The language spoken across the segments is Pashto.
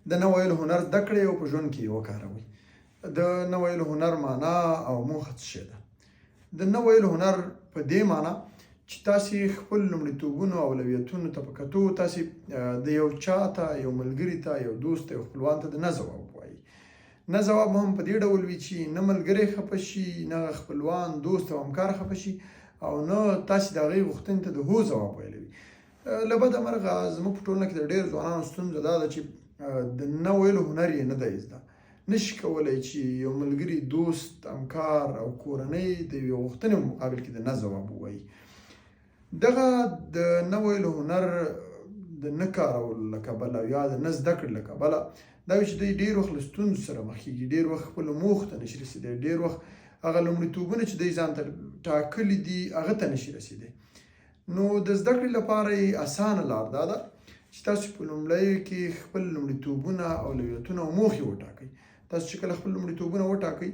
د نه ویلو هنر زده کړئ او په ژوند کې یې وکاروئ. د نه ویلو هنر معنا او موخه څه شی ده؟ د نه ویلو هنر په دې معنا چې تاسې خپل لومړیتوبونو او اولویتونو ته په کتو تاسې د یو چا ته، یو ملګري ته، یو دوست ته، یو خپلوان ته د نه ځواب ووایئ. نه ځواب هم په دې ډول وي چې نه ملګری خفه شي، نه خپلوان، دوست او همکار خفه شي او نه تاسې د هغې غوښتنې ته د هو ځواب ویلی وي. له بده مرغه زموږ په ټولنه کې د ډېرو ځوانانو ستونزه دا ده چې د نه ویلو هنر یې نه دی زده. نشي کولی چې یو ملګري، دوست، همکار او کورنۍ د یوې غوښتنې په مقابل کې د نه ځواب ووایي. دغه د نه ویلو هنر د نه کارولو له کبله یا د نه زده کړې له کبله دا وي چې دوی ډېر وخت له ستونزو سره مخ کېږي، ډېر وخت خپلو موخو ته نشي رسېدی، ډېر وخت هغه لومړیتوبونه چې دوی ځان ته ټاکلي دي هغه ته نشي رسېدی. نو د زده کړې لپاره یې اسانه لار دا ده چې تاسو په لومړیو کې خپل لومړیتوبونه، اولویتونه او موخې وټاکئ. تاسو چې کله خپل لومړیتوبونه وټاکئ،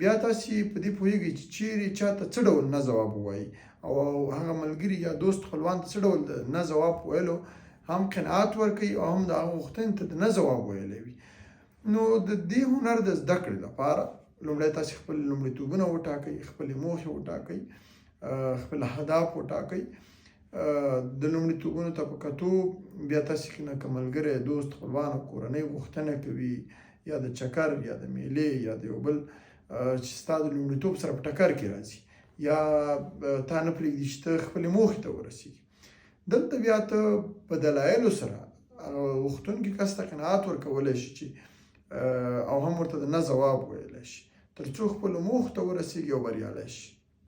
بیا تاسو په دې پوهیږئ چې چیرې چاته څه ډول نه ځواب ووایئ او هغه ملګري یا دوست خپلوان ته څه ډول د نه ځواب ویلو هم قناعت ورکوي او هم د هغه غوښتنې ته د نه ځواب ویلی وي. نو د دې هنر د زده کړې لپاره لومړی تاسو خپل لومړیتوبونه وټاکئ، خپلې موخې وټاکئ، خپل اهداف وټاکئ. د لومړیتوبونو ته په کتو بیا تاسو کې نه که ملګری، دوست، خپلوان او کورنۍ غوښتنه کوي یا د چکر یا د میلې یا د یو بل چې ستا د لومړیتوب سره په ټکر کې راځي یا تا نه پرېږدي چې ته خپلې موخې ته ورسېږي، دلته بیا ته په دلایلو سره غوښتونکي کس ته قناعت ورکولی شي چې او هم ورته د نه ځواب ویلی شي، تر څو خپلو موخو ته ورسېږي او بریالی شي.